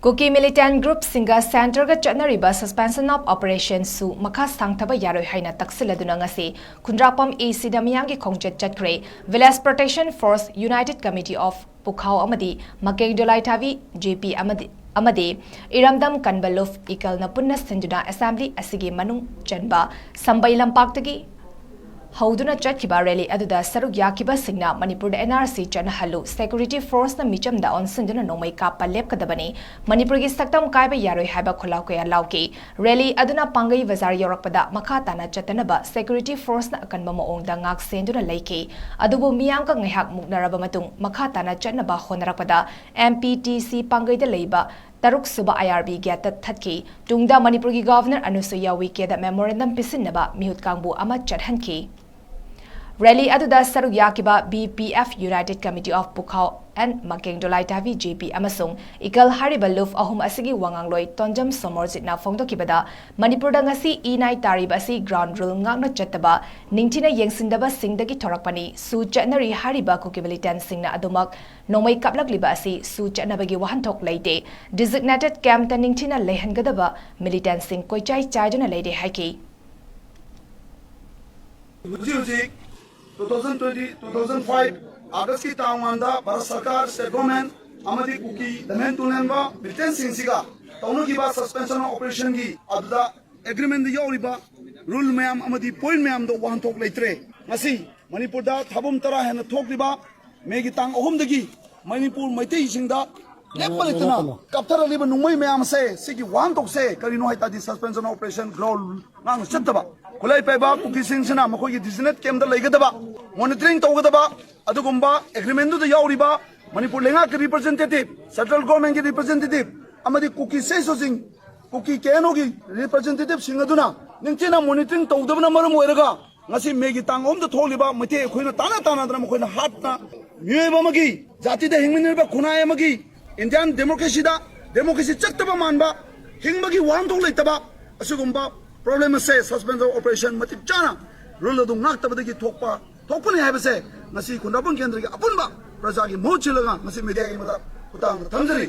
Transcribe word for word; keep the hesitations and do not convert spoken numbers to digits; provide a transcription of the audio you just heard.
ꯀꯨꯀꯤ ꯃꯤꯂꯤꯇꯦꯟꯠ ꯒ꯭ꯔꯨꯞꯁꯤꯡꯒ ꯁꯦꯟꯇꯔꯒ ꯆꯠꯅꯔꯤꯕ suspension of operationꯁꯨ ꯃꯈꯥ ꯁꯥꯡꯊꯕ ꯌꯥꯔꯣꯏ ꯍꯥꯏꯅ ꯇꯛꯁꯤꯜꯂꯗꯨꯅ ꯉꯁꯤ ꯈꯨꯟꯗ꯭ꯔꯥꯛꯄꯝ ꯑꯦꯁꯤꯗ ꯃꯤꯌꯥꯝꯒꯤ ꯈꯣꯡꯆꯠ ꯆꯠꯈ꯭ꯔꯦ꯫ Village Protection Force, United Committee of ꯄꯨꯈꯥꯎ ꯑꯃꯗꯤ ꯃꯀꯦꯡ ꯗꯣꯂꯥꯏꯊꯥꯕꯤ ꯖꯦ ꯄꯤ ꯑꯃꯗꯤ, ꯑꯃꯗꯤ ꯏꯔꯝꯗꯝ ꯀꯟꯕ ꯂꯨꯐ ꯏꯀꯜꯅ ꯄꯨꯟꯅ ꯁꯤꯟꯗꯨꯅ ꯑꯦꯁꯦꯝꯕ꯭ꯂꯤ ꯑꯁꯤꯒꯤ ꯃꯅꯨꯡ ꯆꯟꯕ ꯁꯝꯕꯩ ꯂꯝꯄꯥꯛꯇꯒꯤ ꯍꯧꯗꯨꯅ ꯆꯠꯈꯤꯕ ꯔꯦꯂꯤ ꯑꯗꯨꯗ ꯁꯔꯨꯛ ꯌꯥꯈꯤꯕꯁꯤꯡꯅ ꯃꯅꯤꯄꯨꯔꯗ ꯑꯦꯟ ꯑꯥꯔ ꯁꯤ ꯆꯠꯅꯍꯜꯂꯨ, ꯁꯦꯀ꯭ꯌꯨꯔꯤꯇꯤ ꯐꯣꯔꯁꯅ ꯃꯤꯆꯝꯗ ꯑꯣꯟꯁꯤꯟꯗꯨꯅ ꯅꯣꯡꯃꯩ ꯀꯥꯞꯄ ꯂꯦꯞꯀꯗꯕꯅꯤ, ꯃꯅꯤꯄꯨꯔꯒꯤ ꯁꯛꯇꯝ ꯀꯥꯏꯕ ꯌꯥꯔꯣꯏ ꯍꯥꯏꯕ ꯈꯣꯜꯂꯥꯎ ꯀꯌꯥ ꯂꯥꯎꯈꯤ꯫ ꯔꯦꯂꯤ ꯑꯗꯨꯅ ꯄꯥꯡꯒꯩ ꯕꯖꯥꯔ ꯌꯧꯔꯛꯄꯗ ꯃꯈꯥ ꯇꯥꯅ ꯆꯠꯇꯅꯕ ꯁꯦꯀ꯭ꯌꯨꯔꯤꯇꯤ ꯐꯣꯔꯁꯅ ꯑꯀꯟꯕ ꯃꯑꯣꯡꯗ ꯉꯥꯛ ꯁꯦꯟꯗꯨꯅ ꯂꯩꯈꯤ꯫ ꯑꯗꯨꯕꯨ ꯃꯤꯌꯥꯝꯒ ꯉꯥꯏꯍꯥꯛ ꯃꯨꯛꯅꯔꯕ ꯃꯇꯨꯡ ꯃꯈꯥ ꯇꯥꯅ ꯆꯠꯅꯕ ꯍꯣꯠꯅꯔꯛꯄꯗ ꯑꯦꯝ ꯄꯤ ꯇꯤ ꯁꯤ ꯄꯥꯡꯒꯩꯗ ꯂꯩꯕ ꯇꯔꯨꯛ ꯁꯨꯕ ꯑꯥꯏ ꯑꯥꯔ ꯕꯤ ꯒꯦꯠꯇ ꯊꯠꯈꯤ꯫ ꯇꯨꯡꯗ ꯃꯅꯤꯄꯨꯔꯒꯤ ꯒꯚꯔꯅꯔ ꯑꯅꯨꯁꯨꯏꯌꯥ ꯎꯏꯀꯦꯗ ꯃꯦꯃꯣꯔꯦꯟꯗꯝ ꯄꯤꯁꯤꯟꯅꯕ ꯃꯤꯍꯨꯠ ꯀꯥꯡꯕꯨ ꯑꯃ ꯆꯠꯍꯟꯈꯤ꯫ ꯔꯦꯂꯤ ꯑꯗꯨꯗ ꯁꯔꯨꯛ ꯌꯥꯈꯤꯕ B P F, United Committee of Pukhao and Makeng Dolaithabi J P ꯑꯃꯁꯨꯡ ꯏꯀꯜ ꯍꯥꯏꯔꯤꯕ ꯂꯨꯐ ꯑꯍꯨꯝ ꯑꯁꯤꯒꯤ ꯋꯥꯉꯥꯡꯂꯣꯏ ꯇꯣꯟꯖꯝ ꯁꯣꯃꯣꯔꯖꯤꯠꯅ ꯐꯣꯡꯗꯣꯛꯈꯤꯕꯗ, ꯃꯅꯤꯄꯨꯔꯗ ꯉꯁꯤ ꯏ ꯅꯥꯏ ꯇꯥꯔꯤꯕ ꯑꯁꯤ ground rule ꯉꯥꯛꯅ ꯆꯠꯇꯕ, ꯅꯤꯡꯊꯤꯅ ꯌꯦꯡꯁꯤꯟꯗꯕꯁꯤꯡꯗꯒꯤ ꯊꯣꯔꯛꯄꯅꯤ꯫ ꯁꯨ ꯆꯠꯅꯔꯤ ꯍꯥꯏꯔꯤꯕ ꯀꯨꯀꯤ ꯃꯤꯂꯤꯇꯦꯟꯠꯁꯤꯡꯅ ꯑꯗꯨꯃꯛ ꯅꯣꯡꯃꯩ ꯀꯥꯞꯂꯛꯂꯤꯕ ꯑꯁꯤ ꯁꯨ ꯆꯠꯅꯕꯒꯤ ꯋꯥꯍꯟꯊꯣꯛ ꯂꯩꯇꯦ꯫ Designated campꯇ ꯅꯤꯡꯊꯤꯅ ꯂꯩꯍꯟꯒꯗꯕ ꯃꯤꯂꯤꯇꯦꯟꯠꯁꯤꯡ ꯀꯣꯏꯆꯥꯏ ꯆꯥꯏꯗꯨꯅ ꯂꯩꯔꯦ ꯍꯥꯏꯈꯤ꯫ ꯍꯧꯖꯤꯛ ꯍꯧꯖꯤꯛ two thousand twenty, two thousand five Augustꯀꯤ ꯇꯥꯡ ꯃꯉꯥꯗ ꯚꯥꯔꯠ ꯁꯔꯀꯥꯔ, state government ꯑꯃꯗꯤ ꯀꯨꯀꯤ ꯂꯝꯍꯦꯟ ꯇꯨꯍꯦꯟꯕ ꯃꯤꯂꯤꯇꯦꯟꯠꯁꯤꯡꯁꯤꯒ ꯇꯧꯅꯈꯤꯕ suspension of operationꯒꯤ ꯑꯗꯨꯗ agreementꯗ ꯌꯥꯎꯔꯤꯕ rule ꯃꯌꯥꯝ ꯑꯃꯗꯤ point ꯃꯌꯥꯝꯗꯣ ꯋꯥꯍꯟꯊꯣꯛ ꯂꯩꯇ꯭ꯔꯦ꯫ ꯉꯁꯤ ꯃꯅꯤꯄꯨꯔꯗ ꯊꯥꯕꯨꯝ ꯇꯔꯥ ꯍꯦꯟꯅ ꯊꯣꯛꯂꯤꯕ ꯃꯦꯒꯤ ꯇꯥꯡ ꯑꯍꯨꯝꯗꯒꯤ ꯃꯅꯤꯄꯨꯔ ꯃꯩꯇꯩꯁꯤꯡꯗ ꯂꯦꯞꯄ ꯂꯩꯇꯅ ꯀꯥꯞꯊꯔꯛꯂꯤꯕ ꯅꯣꯡꯃꯩ ꯃꯌꯥꯝ ꯑꯁꯦ, ꯁꯤꯒꯤ ꯋꯥꯍꯟꯊꯣꯛꯁꯦ ꯀꯔꯤꯅꯣ ꯍꯥꯏ ꯇꯥꯔꯗꯤ, suspension of operation, ground rule ꯉꯥꯛꯅ ꯆꯠꯇꯕ, ꯈꯨꯠꯂꯥꯏ ꯄꯥꯏꯕ ꯀꯨꯀꯤꯁꯤꯡꯁꯤꯅ ꯃꯈꯣꯏꯒꯤ designated campꯇ ꯂꯩꯒꯗꯕ, monitoring ꯇꯧꯒꯗꯕ, ꯑꯗꯨꯒꯨꯝꯕ agreementꯗꯨꯗ ꯌꯥꯎꯔꯤꯕ ꯃꯅꯤꯄꯨꯔ ꯂꯩꯉꯥꯛꯀꯤ representative, central governmentꯀꯤ representative ꯑꯃꯗꯤ ꯀꯨꯀꯤ ꯁꯦꯁꯣꯁꯤꯡ, ꯀꯨꯀꯤ ꯀꯦ ꯑꯦꯟ ꯑꯣꯒꯤ representativeꯁꯤꯡ ꯑꯗꯨꯅ ꯅꯤꯡꯊꯤꯅ monitoring ꯇꯧꯗꯕꯅ ꯃꯔꯝ ꯑꯣꯏꯔꯒ, ꯉꯁꯤ ꯃꯦꯒꯤ ꯇꯥꯡ ꯑꯍꯨꯝꯗ ꯊꯣꯛꯂꯤꯕ ꯃꯩꯇꯩ ꯑꯩꯈꯣꯏꯅ ꯇꯥꯟꯅ ꯇꯥꯟꯅꯗꯅ ꯃꯈꯣꯏꯅ ꯍꯥꯠꯅ, ꯃꯤꯑꯣꯏꯕ ꯑꯃꯒꯤ, ꯖꯥꯇꯤꯗ ꯍꯤꯡꯃꯤꯟꯅꯔꯤꯕ ꯈꯨꯟꯅꯥꯏ ꯑꯃꯒꯤ, Indian democracyꯗ democracy ꯆꯠꯇꯕ ꯃꯥꯟꯕ, ꯍꯤꯡꯕꯒꯤ ꯋꯥꯍꯟꯊꯣꯛ ꯂꯩꯇꯕ, ꯑꯁꯤꯒꯨꯝꯕ problem ꯑꯁꯦ suspension of operation ꯃꯇꯤꯛ ꯆꯥꯅ rule ꯑꯗꯨ ꯉꯥꯛꯇꯕꯗꯒꯤ ꯊꯣꯛꯄ, ꯊꯣꯛꯄꯅꯤ ꯍꯥꯏꯕꯁꯦ ꯉꯁꯤ ꯈꯨꯟꯗ꯭ꯔꯥꯛꯄꯝ ꯀꯦꯟꯗ꯭ꯔꯒꯤ ꯑꯄꯨꯟꯕ ꯄ꯭ꯔꯖꯥꯒꯤ ꯃꯍꯨꯠ ꯁꯤꯜꯂꯒ ꯉꯁꯤ mediaꯒꯤ ꯃꯇꯥꯡ ꯈꯨꯠꯊꯥꯡꯗ ꯊꯝꯖꯔꯤ꯫